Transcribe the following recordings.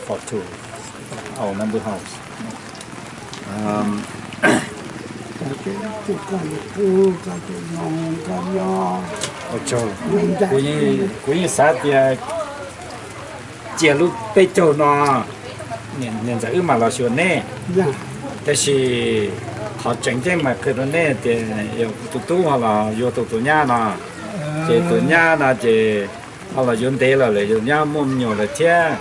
for two, our number house. Um, kuv yeej, kuv yeej xav tias cia lub peb caug no niam ntxawm wb mam los xyuas nej, tab sis qhov tseem ceeb mas qhia rau nej tias yog tus tub ho los yuav tus, tus nyab no, ces tus nyab no ces ho los yuav ntev lawm, lawv yuav nyab muaj me nyuam lawm thiab,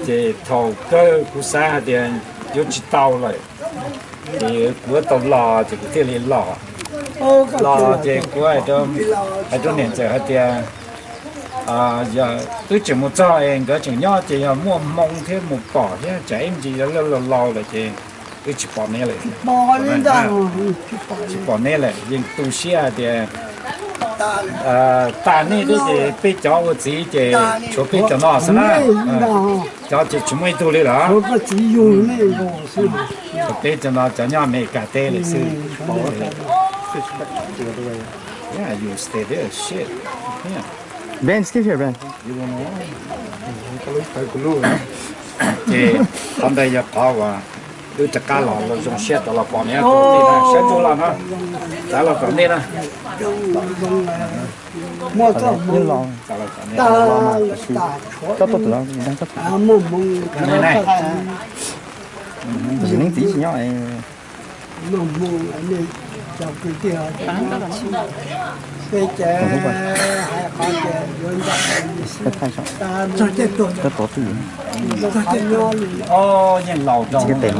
ces thaum kawg kuv xav hais tias yuav tsis tau lawm, ces kuv yuav tau los ces kuv thiaj li los. Los ces kuv hais rau niam ntxawm hais tias, yog wb tseem mus txog es nkawd tseem nyob ces yog muaj hmoo thiab mus pom thiab tsam ib ntsis laus laus lawm ces wb tsis pom neb lawm. Tsis pom neb lawm, yeej tu siab hais tias tas nej thiab ces peb cov ua txiv ces tshuav peb cov no xwb na. Cov ces tsis muaj ib tug li lawm. Tshuav peb cov no cov nyob Amelikas teb lawm xwb. Ben, stay here, Ben. Ces qhov ntawd yog qhov uas wb rov qab los zoo siab rov los pom nej, saib tus los no, txav los tom nej na. Tus txiv neeb txiv tsis nyob. Yeej laus, yeej laus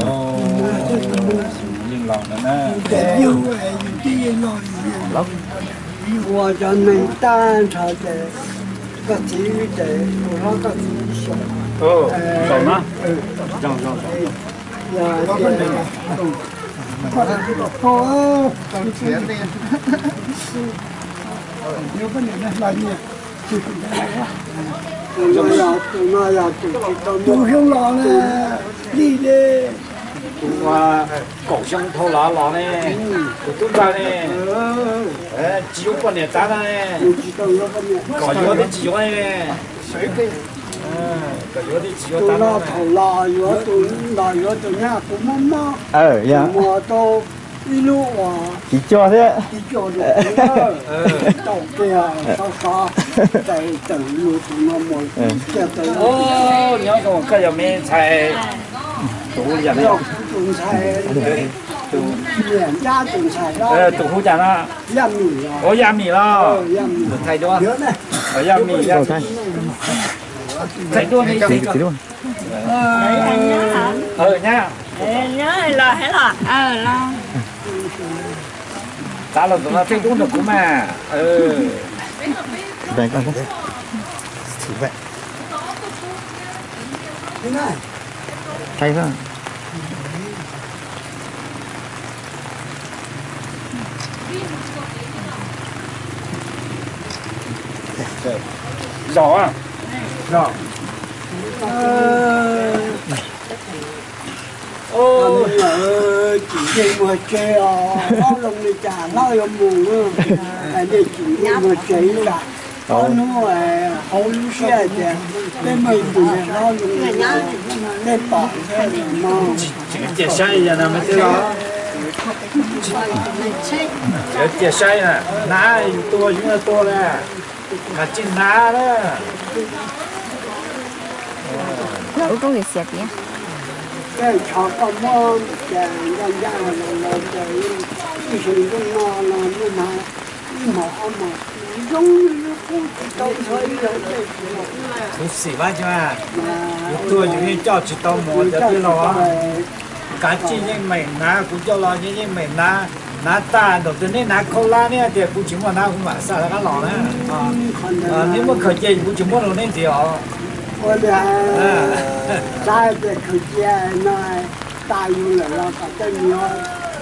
na. Ua cov neeg tag nrho ces koj txiv ces tus hlob koj txiv xyaum. Tus no yog tus tsis tau mus, tus xyoo los ne, li ne, tus kaum xyoo dhau los los ne, tus tub ntxawg ne, tsis yuav poj niam txav no ne, kom yuav twb tsis yuav ne, kom yuav twb tsis yuav txav no. Thaum los yuav tus, los yuav tus nyab kuv mob mob, mus tau ib lub uas Tiv cuag thiab. Tiv cuag rau kuv, tau kiag sov sov, txawm txawm mus tus no mus kiag tau. Nyob zoo, koj yog me ntxhais, tus yam, yog kuv tus ntxhais, tus niam nyab tus ntxhais, tus hu cas no? Yaj Mim los. Ua Yaj Mim los. Yaj Mim, Yaj Mim, Thaij Duaj ne. Nyab, txav los tus no Thaij Duaj nrog kuv mas. Zos, zos. Tsis yeej muag tsev os, hlob zoo li cas hlob yuav mus, nej tsis yeej muag tsev li cas. Ob hnub hauv lub siab hais tias peb muaj ib tug niag hlob zoo li no, nej pom thiab no. Tseem cia saib yog no mas tij laug, tseem cia saib na, hnav yus tua yus tua na, mas tsis hnav na. Ub, koob lis xias tias, tej tsho koj muab cas ncaj ncaj los los cas ib xyoo ntuj no los muaj hnav ib hmos ob hmos zoo li lub qub tsis tau ntxhov ib yam tej. Kuv xim vaj tsis mas, yus tuag yus yeej coj tsis tau mus cov tij laug. Kav tsij yeej meem hnav, kuv coj los yeej yeej meem hnav, hnav tag nrho tias neb hnav khaub hlab neb tias kuv tsis muaj hnav kuv mam xa rov qab los na. Neb muab khaws cia kuv tsis muab rau neb ntxiv os. Ua li xav tias khaws cia no tas yus lawm los kom tej me nyuam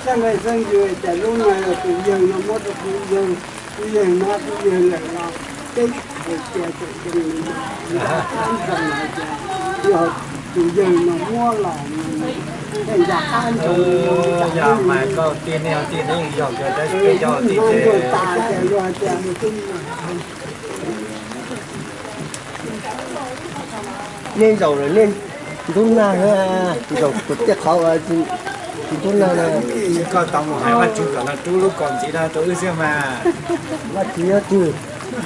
xeeb leej xeeb ntxwv tias lub no yog tus yawg no muab rau kuv yawg, kuv yawg no kuv yawg lawm los peb khaws cia tseem zoo li no, nco qab ntsoov hais tias yog tus yawg no muab los no, peb nco qab ntsoov. Yog mas koj tiag nej tiag, neb yog kawg tab sis peb cov tiag ces tas ces luag hais tias nej zaum lawm nej Ntub nag, zaum tus tej qhov uas ntub nag na. Koj tau mus hais Vajtswv kom nws rub lub kaus ntxiv no rau wb xwb mas. Vajtswv nyob twg?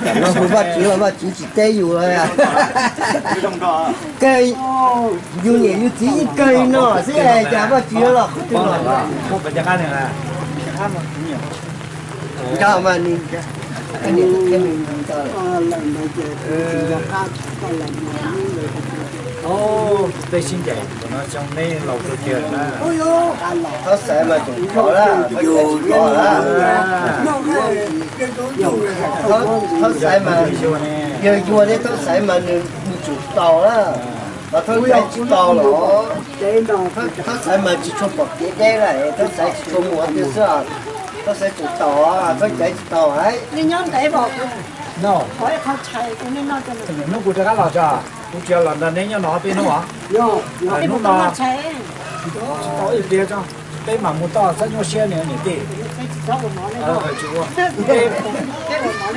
Tam no hu Vajtswv los Vajtswv tsis teb yus. Kawg, yus niam yus txiv ib kawg no xwb, cas Vajtswv los qhov twg los? Nco mas nws, peb sib ncaim no xyoo neb laus kawg kiag na. Thaub xaiv mas tseem tos lawm, thaub xaiv tseem tos lawm. Thaub xaiv mas yog yuag thiab thaub xaiv mas nws mus tseem tos lawm. Ho thaub xaiv tsis tos los, thaub xaiv mas tsis tshua pom kev deb lawm, thaub xaiv tsis tshua mus tiag xwb. Thaub xaiv tseem tos, thaub xaiv tsis tos. Hnub kuv rov qab los tso, kuv tsis los nrog neb nyob no ob peb hnub os. Hnub no tsis tau ib pliag tso, peb mam mus toj txhob nyuaj siab niam tij.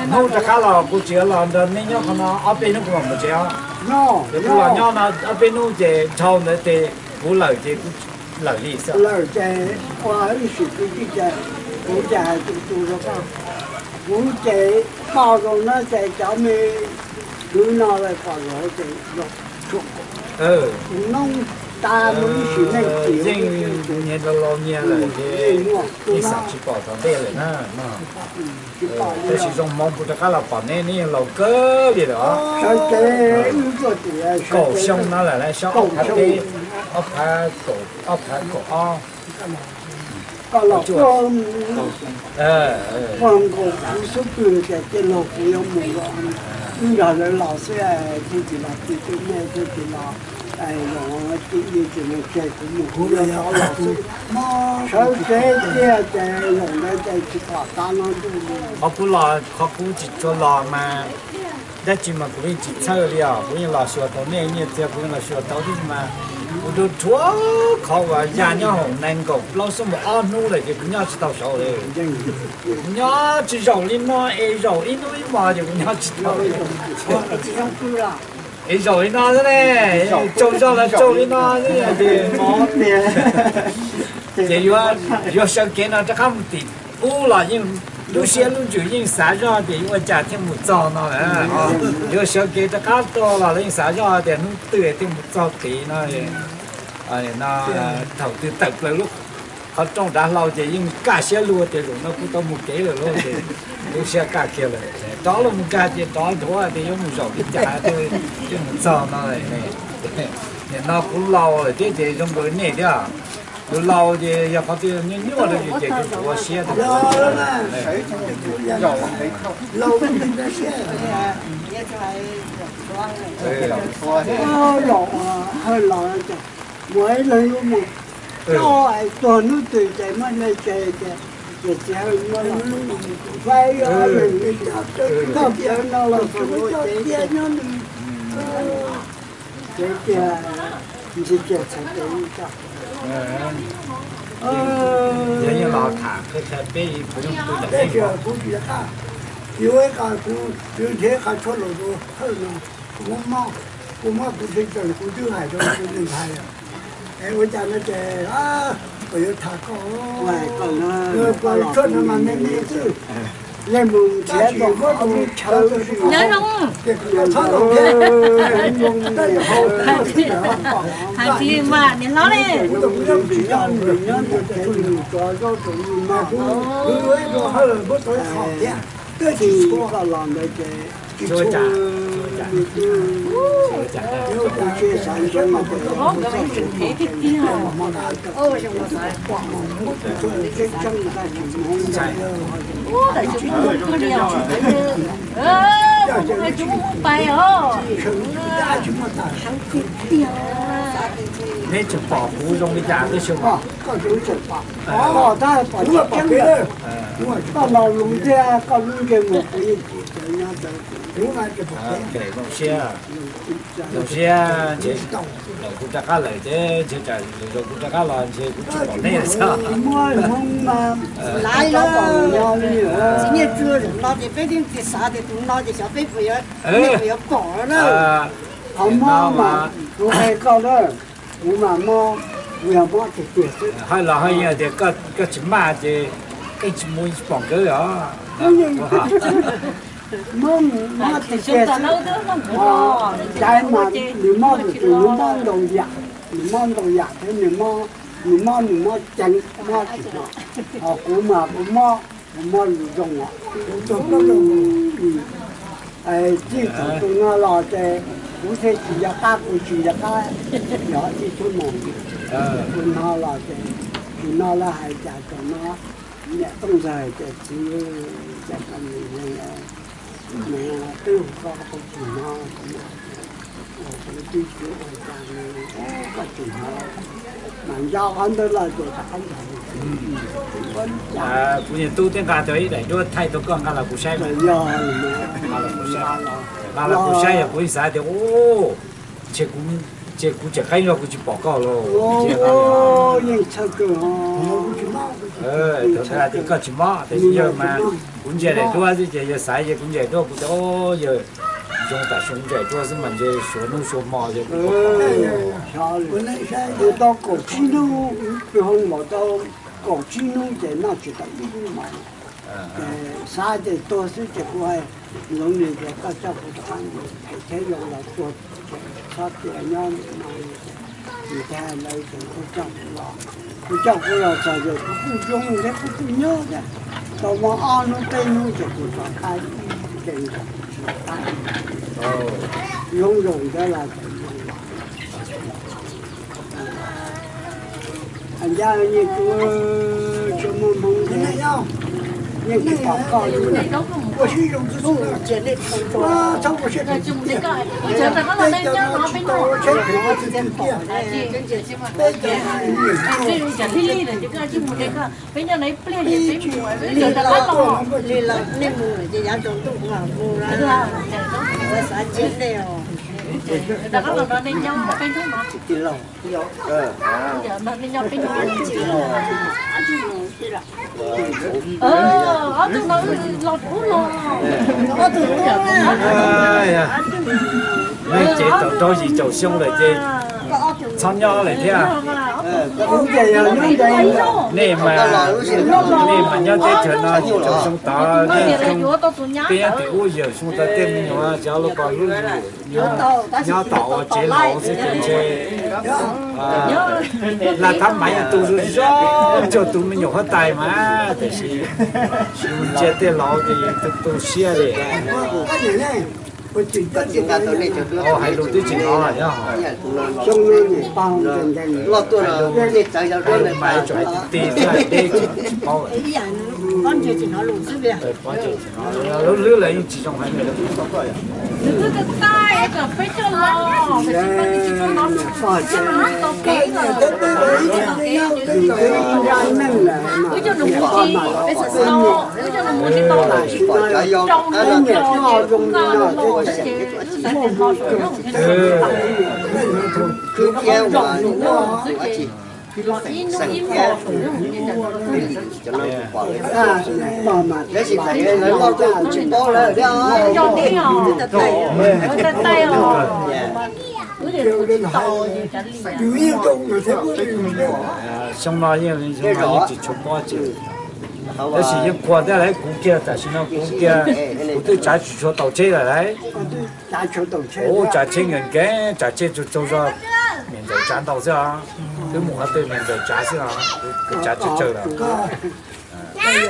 Hnub rov qab los kuv tsis los nrog neb nyob qhov no ob peb hnub kuv mam mus tsev os. Ces kuv los nyob no ob peb hnub ces dhau ntawd ces kuv lawm ces kuv lawm li xwb. Lawm ces ua ib sim kwv tij ces kuv ces hais tus tus rau koj, kuv ces pom zoo no ces cov me kwv no lawm pom zoo ces zoo, kuv noob tas mus ib sim neej txiv yeej nyias laus laus nyias lawm ces yeej xav tsis pom tom ntej lawm na. Tab sis zoo hmoov kuv rov qab los pom neb, neb yeej laus kawg li lawm os. Kaum xyoo no lawm, lawv sob ob phav peb, ob phav kaum, ob phav kaum ob. Koj los puag nkaus kuv xub pwg tias cia los kuv yuav mus los, wb nrog lawv los xwb, thiaj tsis los tiv tus nej, thiaj tsis los zoo tim li tus no tseg kuv mus kuv yuav los xwb. Sawv tsev tiag ces zaum ntawd ces tsis pom qab no ntuj li. Qhov kuv los, qhov kuv tsis tshua los mas dab tsi mas kuv yeej tsis txhawj li os, kuv yeej los xyuas tau nej nyiaj txiag, kuv yeej los xyuas tau tib si mas kuv rua rhuav qhov uas ya nyob hauv nees nkaum plaub xuab moos ob hnub lawm ces kuv nyob tsis tau saud li. Kuv nyob tsis zaum li no es zaum ib hnub ib hmos ces kuv nyob tsis tau li. Es zaum li no xwb ne, tsaug zog los tsaug li no xwb ces, ces yuav, yuav sawv kev no rov qab mus tim ub los yeej lub siab lub ntsws yeej xav zoj tias yuav ua cas thiaj mus txog no lawm. Yuav sawv kev rov qab tuaj los yeej xav zoj tias hnub twg thiaj mus txog tid no. No, thaum twg tawm plaws lub qhov rooj dav hlau ces yeej kaj siab lug tias zaum no kuv tau mus kev lawm lauj ces lub siab kaj kiag lawm. Rov los mus nkag ces rov nthuav tias yuav mus zaum li cas thiaj mus txog no. Nim no kuv laus lawm thiab ces zoo nkaus nej thiab. Tus laus ces yog qhov twg nyuaj nyuaj rau yus ces kuv ua siab tias mus ib leeg yuav mus coj tuag hnub twg ces muab hle tseg ces, ces txiv Hawj muab los faib ob leeg li cov tawj tawg no los txog ua cev tiag nyob nws. Ces tias ntxhi kiag txhais tes li coj. Yog yeej los tham qhia qhia peb ib, kuv tsis qab, yus ib qho kuv twb nrhiav qhov tshuaj los rau Hawj no, kuv muab, kuv muab kuv txheej txawm kuv twb hais rau kuv tus ntxhais. Es ua cas no ces kuv yuav tham koj, kuv tshuaj no mas me me xwb, yeej mus nrhiav tau qhov chaw. Nyob zoo. Hais tias mas niam hlob ne. Tsis los ntawd ces Neb tseem pom kuv zoo li cas tib si mas. Koj los lus thiab koj lub ntsej muag kuv yeej tsis tau nyob ntawd. Zoo siab, zoo siab ntshe kuv rov qab lawm ces ntshe tsam lwm zaus kuv rov qab los ntshe kuv tsis pom neb xwb. Muaj hmoo mas laiv los nyob li txiv Nyiaj Tswb no ces peb thiaj tsis xav tias tus no ces xyov peb puas yuav, peb puas yuav pom na. Qhov no mas kuv qhia koj na. Kuv mas mob, kuv yog mob tiag tiag xwb. Hais los hais tias koj tsis maj ces yeej tsis mus tsis pom nkawd os. Mob, mob tiag tiag xwb. Caiv mas nws mob, nws mob ntau yam, nws mob ntau yam thiab, nws mob, nws mob ceev, mob tsis hnov. Ho kuv mas kuv mob, kuv mob zoo os. Txij thaum tus no los ces kuv thiaj tsis nco qab, kuv tsis nco qab yog ib tug moos. Tus no los ces, tus no lawv hais cas thaum no niam Tooj Ntxawg ces txiv, cas koj nim neeg, twb hu koj, koj tsis hnov, kuv twb tsis ua cas, koj tsis hnov. Mas nco qhov ntawd los ces rov qab nrog kuv niag tub thiab nqa tau ib daim duab thaij tau koj nqa los kuv saib. Yog, nqa los kuv saib, yog kuv yeej xav tias, ntshe kuv tseem qeeb zog kuv tsis pom koj los. Yeej txhawj kawg. Thaum ntawd tias koj tsis mob tiam sis yog mas kuv ntsia daim duab xwb ces yawg xaiv ces kuv ntsia daim duab kuv tias, yawg zoo tam sim ntsia daim duab xwb mas ntshe suav hnub suav hmo yawg kuv tau kaum tsib hnub, kwv hoob npaum tau kaum tsib hnub ces noj tsis tau ib lub mov. Ces xav ces tuag xwb ces kuv hais Ntxoov Lis tias koj coj kuv rov qab mus them thiab zoo los tuag, txhob cia nyob ntawm no. Nws thiaj hais lawv ces kuj coj kuv los, kuv coj kuv los txog ces kuv kuj zoo thiab kuv kuj nyob thiab. Tau muaj ob hnub peb hnub ces kuv rov qab ib ce nkaus tsis los qab. Zoo zoo thiab los ces zoo los. Ncaj yeej tsis muaj hmoov, yeej tsis pom koj li. Peb cov li los nej mus ces yav tsaus ntuj mus lawm, xav cia nej os. Tsis tij laug. Ob tug no los ub los. Ob tug no, nej ces tau rau yim caum xyoo lawm ces txhob nyob lawm thiab. Nej mas, nej mas nyob teb chaws no yim caum xyoo tod, nej xyoo, peb nyob tim ub yim caum xyoo tod tej me nyuam cov lus pom lub yus nyob tom ua tsev laus xwb ces ntshe laj thab maiv yeej tu zoo zoo cuag tus me nyuam huab tais mas, tiam sis ntsia tej laus ces yeej tu tu siab li. Hais lus twb tsis hnov, loj tuaj los nej txawv yau duab mas tsuas hais tiag tiag xwb, deb tsis paub. Lub lwb los yeej tsis zoo heev. Khwb thiab mas xeem thiab, cov no kuv pom lawm, tab sis lawv loj tuaj kuv tsis paub lawm thiab. Xyoo no yeej, xyoo no yeej tsis tshua mob tsis, tab sis yeej qhuas thiab lauj, kuv kiag tam sim no kuv kiag, kuv twb tsav tsis tshua tau tsheb lawm lauj. Kuv tsav tsheb nkees nkees, tsav tsheb tsaug tsaug zog, niam ntxawm tsav ntau xwb os, twb mus qhov twg niam ntxawm tsav xwb os, kuv tsav tsawg tsawg lawm.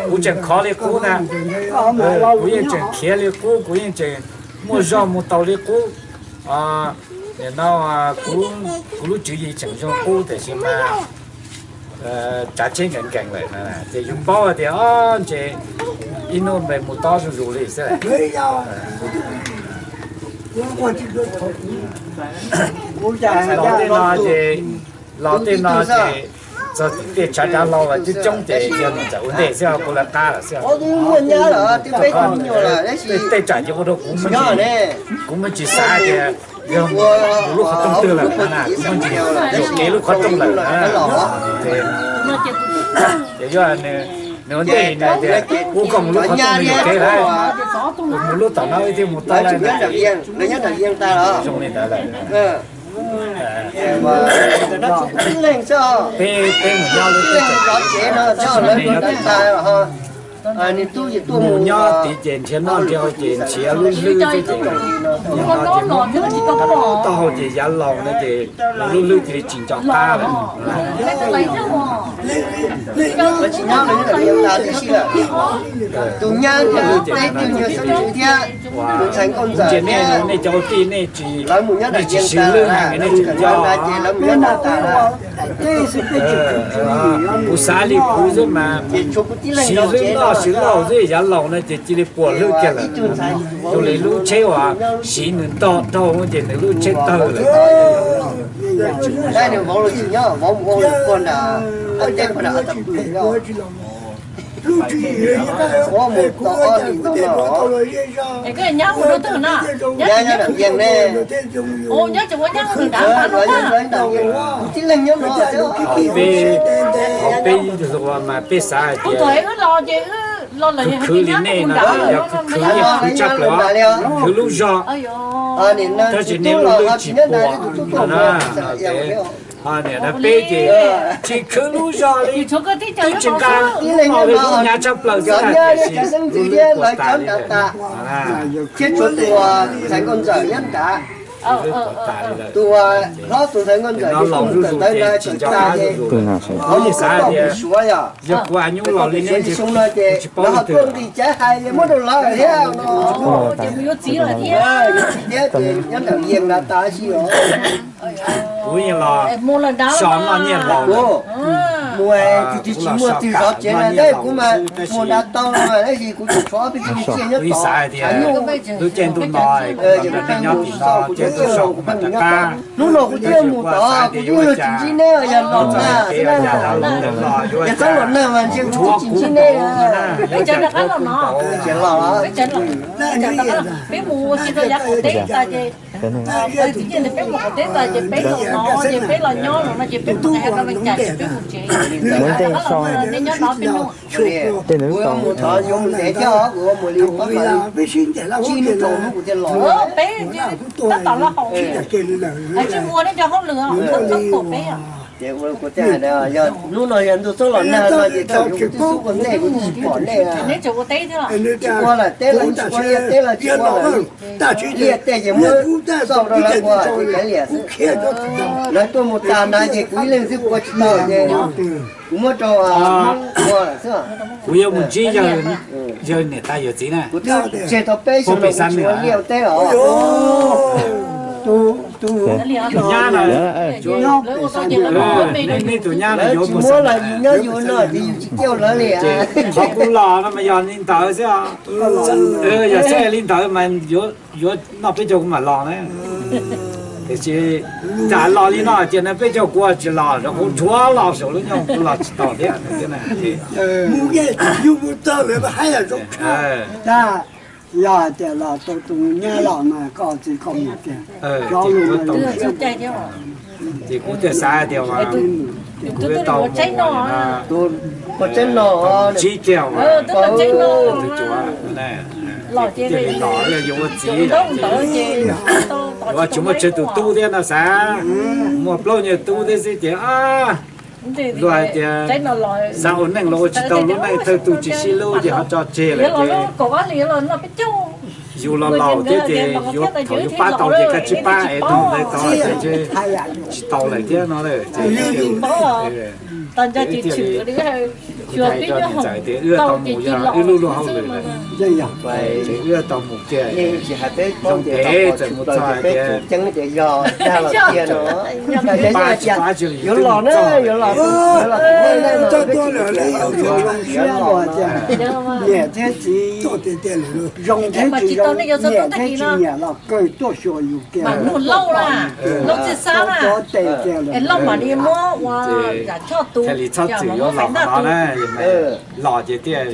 Kuv tseem khov li qub na, kuv yeej tseem khiav li qub, kuv yeej tseem muaj zog mus tau li qub. Nim no kuv lub tswv yim tseem zoo qub tiam sis mas tsav tsheb nkees nkees lawm na, ces yus paub tias o ntshe ib hnub npes mus tob zuj zus li xwb. Los tej no ces, los tej no ces txog tim tej tshav dav hlau los coob coob ces yog niam ntxawm ua ntej xwb, kuv lawv qab lawm xwb. Tej tsam ces ua rau kuv, kuv me ntsis xav tias yog mus lub qhov rooj twg lawm na, kuv me ntsis yuam kev lub qhov rooj lawm na. Ces yog nws ua ntej nws tias kuv kom mus lub qhov rooj yuam kev lawm, mus lub tom no thiaj mus tau lawm. Zoo li ntawd lawm. Peb, peb mus nyob lub teb chaws, nws tub mus nyob tid ces nrhiav noj nrhiav haus ces nrhiav lub hlwb xwb ces, taub hau ces yav laus no ces lub hlwb cia li tsis nco qab lawm. Tus nyab thiab tus tub thiab tus ntxhais nkauj ntxawm thiab, nej cov ua tij nej tsis, nej tsis siv hlwb na, nej tsis nco. Kuv xav li kuv xwb mas, siv hlwb noj siv laus xwb, yav laus no ces cia li puas hlwb kiag lawm. Tus li lub tsheb uas siv nws nto dhau ces nws lub tsheb tawg lawm. Peb, peb xav hais tias khwv khwv li nej no, yog khwv khwv yeej khwv tshaj plaws, khwv lub zog, tab sis nej lub hlwb tsis puas no na. Ho niam no peb ces tsis khwv lub zog li, twb tsis nqa, lub nyav tshaj plaws xwb, tiam sis lub hlwb puas tas li lawm. Thiab tshuav tus ntxhais nkauj ntxawm nyob nrad, tus hlob tus ntxhais nkauj ntxawm ces kuj tawm ntawv ntawd tawm tas ces, xav tias yog kuv a nyuj los li neb ces xyoo no ces lawv ho tuaj nqis caiv hais li muab rau lawv thiab no. Thiab ces nyob ntawm Yees nrad tas si os. Kuv yeej los so noj nyiaj laus, mus tsis tsis muaj twg zov tsev na, kuv mas muaj nrad tau mas tab sis kuv tseem tshuav ob peb tug tsiaj nyob tod. Lub caij ntuj no, nyob tim no, caij ntuj so kuv mam rov qab. Hnub no kuv thiaj mus tod, kuv yeej yuav tsis ntsib neb, yog los na, yog txhob los na mas ntshe kuv tsis ntsib neb. Peb los, peb mus ua si rau yav qaum teb tas ces, peb mus qaum teb tas ces peb los no ces peb los nyob no ces peb mus qhia rau leej cas ces peb mus tsev. Neb nyob no peb nyob. Kuv yuav mus thov yuav mus ntev thiab os, kuv yuav mus li pab mas tsib hnub rau hnub kuv thiaj los. Peb tab tom los haus, tsis ua nej cov hauj lwm, txhob tuam peb. Ces kuv thiaj hais tias yog hnub no yog ntuj txob los nag no ces thaum kuv twb xub ua ntej kuv twb tsis pom nej. Neb tseem ua teb thiab los? Tsis ua lawm, teb los tsis ua, teb los tsis ua lawm. Liaj tej ces muab xauj rau lawv ua ces kav liam xwb. Lawv tuaj mus tas na ces kuv ib leeg xwb ua tsis tau ces kuv muab rau ua lawm xwb. Kuv yuav mus ntsib yawg niam tais yawm txiv na. Kuv twb tseg tau peb xyoo no kuv tsis ua liaj ua teb os. Tus nyab na, nej tus nyab na yuav mus, yus nyob yus no ces yus tsis caum lawv li. Qhov kuv los no mas yog li ntawd xwb os. Yog xwb li ntawd mas yuav noj peb caug kuv mam los na. Tiam sis cas los li no ces noj peb caug kuv tsis los, kuv rhuav los saum lub nyuag kuv los tsis tau thiab. Yog hais tias los tau tus nyab los mas koj txiv koj mus tiag. Ces kuv thiaj xav tias kuv yuav tau mus tsib kiag tus cuav, kuv thiaj li los, yuav ua txiv ces yuav tsis muaj tsawg tus tub thiab no xav, muaj plaub nyuag tub thiab xwb ces luag hais tias xav ua neej los ua tsis tau, lub neej thawj tug tsis sib hlub ces ho tso tseg lawm ces yus los laus thiab ces thaum yuav pab tau ces koj tsis pab es tau ntawd tau tsis tau lawm thiab no. Ces thiaj li hais rau niam ntxawm tias wb tau mus yog wb lub luag hauj lwm lawm, ces wb tau mus kiag. Zoo phem txawm mus txog hais tias pab tsis pab tsis li yuav los na, yuav los, yuav los, niam thiab txiv zoo thiab tsis zoo, niam thiab txiv nyiam los kawg tuaj xyuas yus kiag. Thiaj li txhob txwm yuav los no na. Los ces tias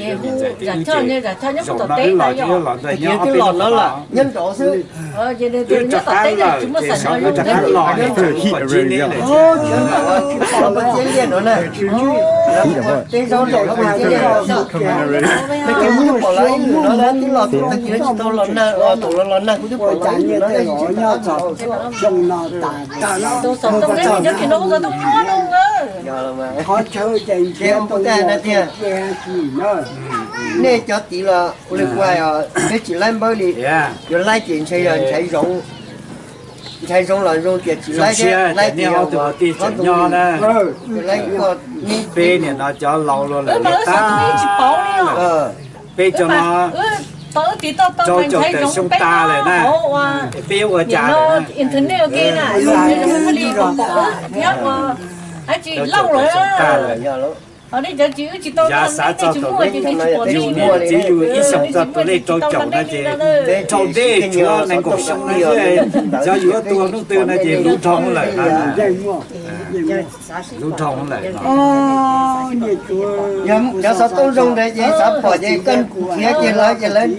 zaum no wb los ces wb los ntawm nyob ob peb los nyob nraud xwb. Wb rov qab lawm ces sawv wb rov qab los ces kuv pom Txiv Liaj lawm. Pom Txiv Liaj no na. Tej zaum pom Txiv Liaj no, pom lawv ib lwm no twb los tag kis no tsis tau los nag, los thaum los nag kuv twb pom lawv ib lwm no. Tus xov tooj ne, nyob tsis no hu xov tooj muab no. Qhov chaw ces nrhiav tau tiag. Nej cov tid los ua li kuv hais os, peb tsis laib npawb li. Yuav laib ces ntshe yog ntshai zoo, ntshai zoo los zoo tias tsis laib thiab, laib tias yog tus tij tseem nyob na. Peb niam no cov laus luag lawm tag. Peb cov no rau caum tawm xyoo tas lawm na, peb ua cas lawm na. Rau caum tawm xyoo tas lawm. Yav xav txog tus lej, yus niam txiv yus ib xyoos txog tus lej rau caum no ces rau dej tshuav nees nkaum xyoo no xwb, xyov yus yuav tuag hnub twg no ces luv dhau lawm no. Luv dhau lawm no. Yog cov xov tooj zoo ntawd ces xav pom ces koj nrhiav ces lawv ces lawv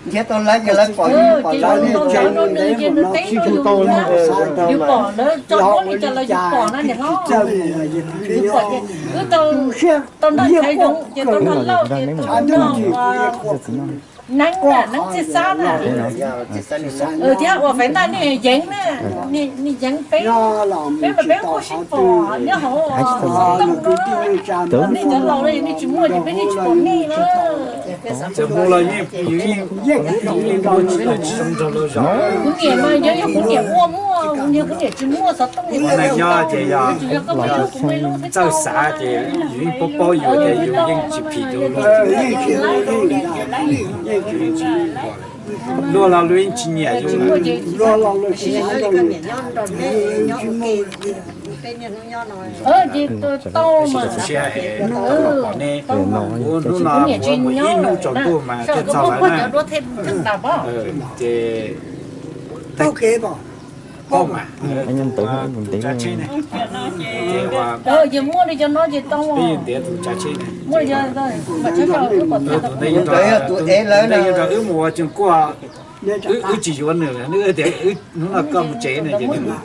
nrhiav tau lawv ces lawv pom, pom lawv. Yus pom lawv tso muab li cas lawv yus pom na niam hlob. Wb tau nrog ntxhais zoov ces tau nrog lauj ces tau nrog neeb na, neeb txij xab na. Thiab ua faiv ntaj niag yeev na, niag yeev peb, peb mas peb kuj sib pom nyob hauv xov tooj no. Nej cov laus nej tsis muaj ces peb yeej tsis pom nej na. Txawm mus los yeej, yeej tsis zoo nrog luag zos. Kuv niam mas yog, yog kuv niam ua muaj, yog kuv niam tsis muaj xov tooj, ua neeg nyob ces yog tsis yog koj muaj kuv muaj ib lub thiab txawj xav ces yus yeej paub paub yus tias yus yeej tsis phim rau luag. Luag los luag yeej tsis nyiam yus. Ces tau mas, kuv hnub no mus ib hnub tsaus ntuj mas thiaj txog lawm na. Ces tau kev pom, pom mas tus tsav tsheb ne, ces ua, peb ntiav tus tsav tsheb ne. Tus ntawd yuav nrog wb mus ua Cooj Kuaj, wb tsis yuav nws, wb tias hnub no koj mus tsev no ces nws mus.